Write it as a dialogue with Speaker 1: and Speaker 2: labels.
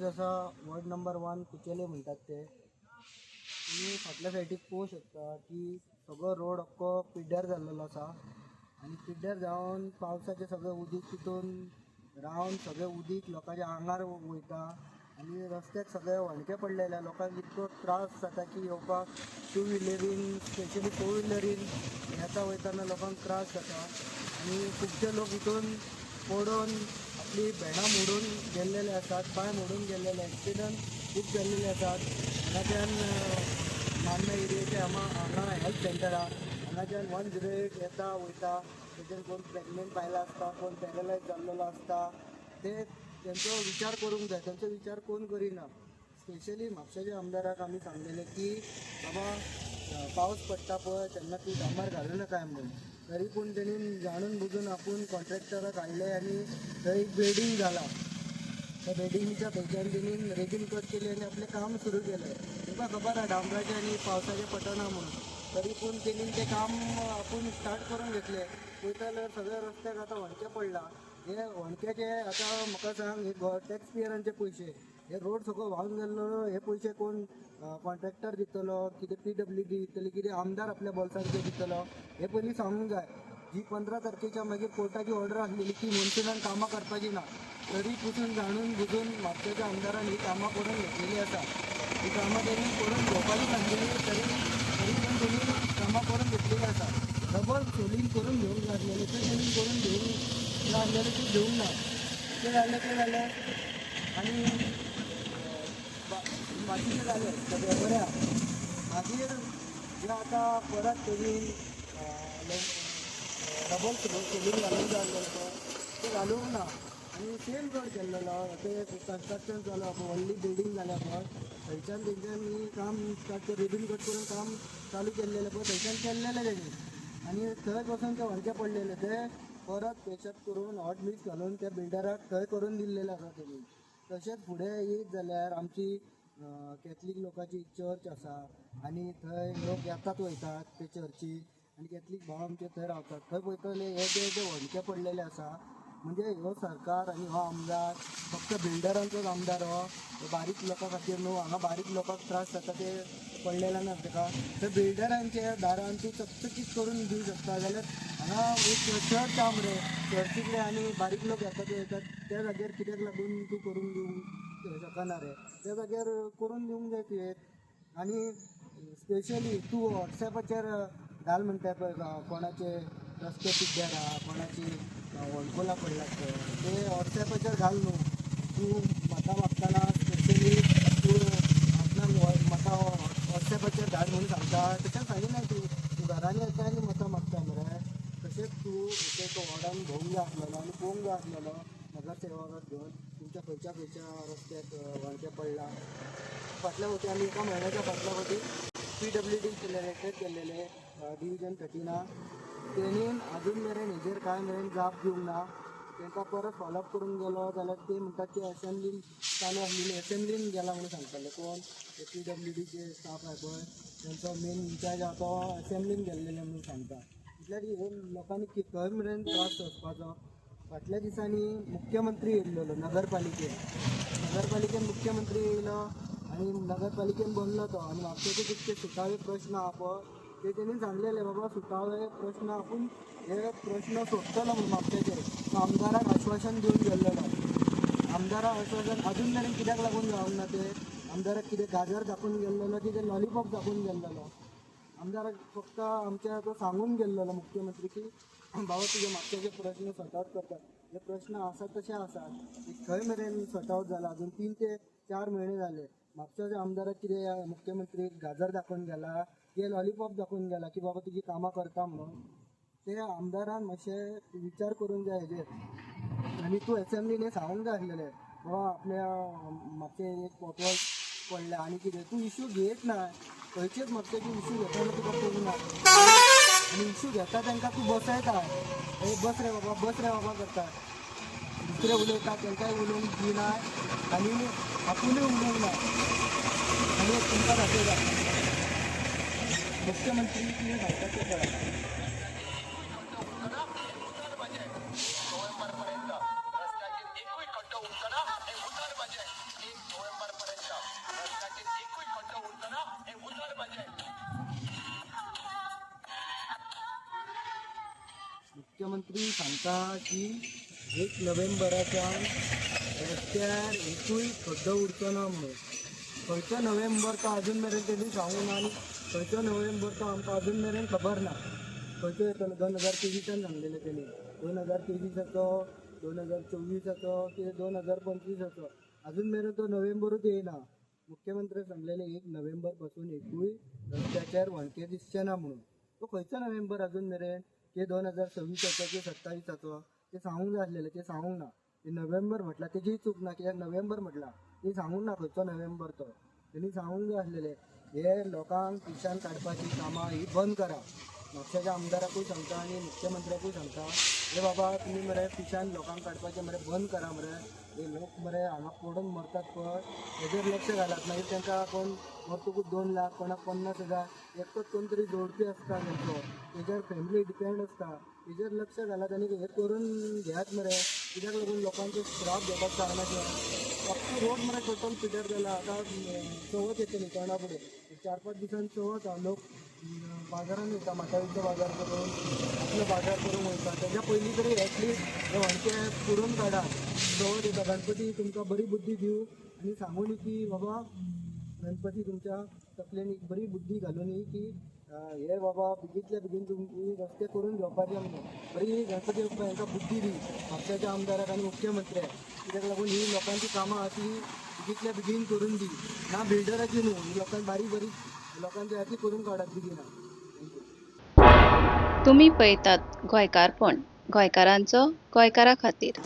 Speaker 1: आसा ward number 1 कुचेले म्हणटात ते. तुमी फाटल्या सायडीक पळोवंक शकता की सगळो रोड अख्खो पिड्ड्यार जाल्लेलो आसा आनी पिड्ड्यार जावन पावसाचें सगळें उदीक तितून रावन सगळें उदीक लोकांच्या आंगार वयता आनी रस्त्याक सगळे व्हणके पडलेले, लोकांक इतको त्रास जाता की येवपाक टू व्हिलरीन, स्पेशली फोर व्हिलरीन येता वयताना लोकांक त्रास जाता आनी खुबशे लोक हितून पडून आपली भेणां मोडून गेल्लेले आसात, पांय मोडून गेल्लेले, एक्सिडंट खूब जाल्लेले आसात. हांगाच्यान मान्ना एरियेचे हांगा हेल्थ सेंटर आहा, हांगाच्यान 108 येता वयता, तेच्यान कोण प्रेग्नंट बायलां आसता, कोण पॅरलायज जाल्लेलो आसता, ते तेंचो विचार करूंक जाय. तेंचो विचार कोण करिना. स्पेशली म्हापशेच्या आमदाराक आमी सांगलेलें की बाबा पावस पडटा पळय तेन्ना तूं डांबर घालूं नाका म्हणून, तरी पूण तेणी जाणून बुजून आपूण कॉन्ट्रॅक्टराक हाडले आनी थंय एक बिल्डींग जाला, त्या बिल्डिंगच्या थंयच्यान तेणी रेगीन कट केली आनी आपलें काम सुरू केलें. तुमकां खबर आहा डांबराचें आनी पावसाचें पडना म्हणून, तरी पूण तेणी तें काम आपूण स्टार्ट करून घेतलें. पळयता जाल्यार सगळ्या रस्त्याक आतां व्हणकें पडलां. हे व्हणक्याचे आतां म्हाका सांग, हे टॅक्स पेयरांचे पयशे, हे रोड सगळो व्हांवन गेल्लो, हे पयशे कोण कॉन्ट्रॅक्टर दितलो, कितें PWD दितली, कितें आमदार आपल्या बोल्सांचे दितलो, हे पयलीं सांगूंक जाय. जी 15 तारखेच्या मागीर कोर्टाची ऑर्डर आसलेली की मनसुनान कामां करपाची ना, तरी पसून जाणून बुजून म्हापशेच्या आमदारान ही कामां करून घेतलेली आसा. ही कामां तेणी करून घेवपाची नासलेली, तरी पण तेणी कामां करून घेतलेली आसा. डबल सोलिंग करून घेवंक जाय आसलेलें तें तेणी करून घेवंक जाय आसलेलें तें घेवंक ना. तें जालें तें जालें आनी बाकीचें जालें सगळें बरें आहा. मागीर जें आतां परत तेणी डबल सोलिंग घालूंक जाय आसलेलें पळय तें घालूंक ना आनी सेम रोड केल्लेलो. तें कन्स्ट्रक्शन चालू आहा, व्हडली बिल्डींग जाल्या पळय थंयच्यान तेंच्यांनी काम स्टार्ट, रिबीन कट करून काम चालू केल्लेलें पळय थंयच्यान केल्लेलें तेणी आनी थंय पसून ते व्हणके पडलेले ते परत पेशप करून हॉट मिक्स घालून त्या बिल्डराक थंय करून दिल्लेलें आसा तेणी. तशेंच फुडें येयत जाल्यार आमची कॅथलीक लोकांची चर्च आसा आनी थंय लोक येतात वयतात ते चर्ची आनी कॅथलीक भाव आमचे थंय रावतात. थंय पळयतले हे जे जे व्हणके पडलेले आसा, म्हणजे हो सरकार आनी हो आमदार फक्त बिल्डरांचोच आमदार, हो बारीक लोकां खातीर न्हू. हांगा बारीक लोकांक त्रास जाता ते पडलेले ना ताका, थंय बिल्डरांच्या दारान तूं चकचकीत करून दिवं शकता. जाल्यार हांगा एक चर्च आहा मरे, चर्चीकडे आनी बारीक लोक येतात वयतात त्या जाग्यार कित्याक लागून तूं करून दिवंक शकना रे, त्या जाग्यार करून दिवंक जाय तुवें. आनी स्पेशली तूं वॉट्सॅपाचेर घाल म्हणटा पळय कोणाचे रस्ते पिड्ड्यार आहा, कोणाची व्हणकोला पडला ते वॉट्सॅपाचेर घाल न्हू. तूं मतां मागतना स्पेशली तूं आपणाक मतां वॉट्सॅपाचेर धाड म्हणून सांगता, तशें सांगिना तूं. तूं घरान येता आनी मतां मागता मरे. तशेंच तूं एक वॉर्डान भोवंक जाय आसलेलो आनी पळोवंक जाय आसलेलो नगरसेवकाक घेवन तुमच्या खंयच्या खंयच्या रस्त्याक व्हणकें पडलां. फाटल्या फावटी आमी एका म्हयन्याच्या फाटल्या फावटी PWD related केल्लेले डिविजन 13 तेणीन अजून मेरेन हेजेर कांय मेरेन जाप दिवंक ना. तांकां परत फॉलोअप करूंक गेलो जाल्यार ते म्हणटात की असेंब्लीन चालू आसलेली, असेंब्लीन गेला म्हणून सांगताले. कोण ते PWDचे स्टाफ आहा पळय तेंचो मेन इन्चार्ज आहा तो असेंब्लीन गेल्लेले म्हणून सांगता. म्हटल्यार हे लोकांनी खंय मेरेन त्रास सोंसपाचो. फाटल्या दिसांनी मुख्यमंत्री येयल्लो नगरपालिकेन, नगरपालिकेन मुख्यमंत्री येयलो आनी नगरपालिकेन बनलो तो आनी म्हापशेचे कितके सुटावे प्रश्न आहा पळय ते तेणी सांगलेले बाबा सुटावे प्रश्न आपूण हे प्रश्न सोडटलो म्हणून म्हापशेचे. आमदाराक आश्वासन दिवन गेल्लेलो. आमदाराक आश्वासन अजून मेरेन कित्याक लागून जावंक ना ते आमदाराक कितें गाजर दाखोवन गेल्लेलो, कितें लॉलीपॉप दाखोवन गेल्लेलो. आमदाराक फक्त आमच्या तो सांगून गेल्लेलो मुख्यमंत्री की बाबा तुजे म्हापशेचे प्रश्न सॉर्ट आवट करतात. हे प्रश्न आसा तशे आसात, खंय मेरेन सॉर्ट आवट जाला? अजून 3 ते 4 म्हयने जाले. म्हापशेच्या आमदाराक कितें मुख्यमंत्री गाजर दाखोवन गेला, कितें लॉलीपॉप दाखोवन गेला की बाबा तुजी कामां करता म्हणून? ते आमदारान मातशें विचार करूंक जाय हेजेर. आनी तूं एसेंब्लीन हें सांगूंक जाय आसलेलें बाबा आपल्या म्हापशें एक पोटवॉल पडलें आनी कितें तूं इशू घेयत ना, खंयचेच म्हापशेचे इशू घेतना तुका पळोवंक ना. आनी इशू घेता तांकां तूं बसयता, ए बस रे बाबा, बस रे बाबा करता, दुसरे उलयता तांकांय उलोवंक दिना आनी आपुणूय उलोवंक ना. आनी एक तुमकां दाखयता मुख्यमंत्री कितें सांगता तें पळय.
Speaker 2: रस्त्याचेर एकूय खड्डो उरतना हें उतरपाचें. 1 नोव्हेंबर
Speaker 1: मुख्यमंत्री सांगता की 1 नोव्हेंबराच्यान रस्त्यार एकूय खड्डो उरचो ना म्हणून. खंयचो नोव्हेंबर तो अजून मेरेन तेणी सांगूंक ना आनी खंयचो नोव्हेंबर तो आमकां अजून मेरेन खबर ना. खंयचो येतलो? 2023आन सांगलेलें तेणी. 2023आचो, 2024आचो की 2025आचो, अजून मेरेन तो नोव्हेंबरूच येयना. मुख्यमंत्री सांगलेले 1 नोव्हेंबर पासून एकूय रस्त्याचेर व्हणके दिसचे ना म्हणून. तो खंयचो नोव्हेंबर अजून मेरेन, की 2026आचो की 27आचो, ते सांगूंक जाय आसलेलें. ते सांगूंक ना. ते नोव्हेंबर म्हटला तेजी चूक ना, कित्याक नोव्हेंबर म्हटला. ते सांगूंक ना खंयचो नोव्हेंबर तो. तेणी सांगूंक जाय आसलेलें. हे लोकांक पिशान काडपाची कामां ही बंद करा. म्हापशाच्या आमदाराकूय सांगता आनी मुख्यमंत्र्याकूय सांगता, हे बाबा, तुमी मरे पिशान लोकांक काडपाचें मरे बंद करा मरे. हे लोक मरे हांगा पडून मरतात पळय, हेजेर लक्ष घालात. मागीर तांकां कोण मरतकूच 2 लाख, कोणाक 50,000, एकटोच कोण तरी जोडपी आसता तेंचो, तेजेर फॅमिली डिपेंड आसता. तेजेर लक्ष घालात आनी हे करून घेयात मरे. कित्याक लागून लोकांचो त्रास घेवपाक कारणाचें? फक्त रोड मरे टोटल पिड्ड्यार जाला. आतां चवथ येतली तोंडा फुडें, 4-5 दिसान चवथ आहा. लोक बाजारान वयता, माटावीचो बाजार करून, आपलो बाजार करूंक वयता. तेज्या पयलीं तरी एटलिस्ट हे व्हणके पुरोवन काडात. चवथ येता. गणपती तुमकां बरी बुद्धी दिवं आनी सांगूनी की बाबा गणपती तुमच्या तकलेन एक बरी बुद्धी घालुनी की हे बाबा बेगींतल्या बेगीन तुमी रस्ते करून घेवपाचे म्हणून. बरी गणपती बाप्पा हांकां बुद्धी दी, म्हापशाच्या आमदाराक आनी मुख्यमंत्र्याक. कित्याक लागून ही लोकांची कामां आहा ती बेगींतल्या बेगीन करून दी. ना बिल्डराची न्हू, ही लोकांक बारीक बारीक लोकांची आहा ती करून काडात बेगिना. Thank you.
Speaker 2: तुमी पळयतात गोंयकारपण, गोंयकारांचो गोंयकारा खातीर.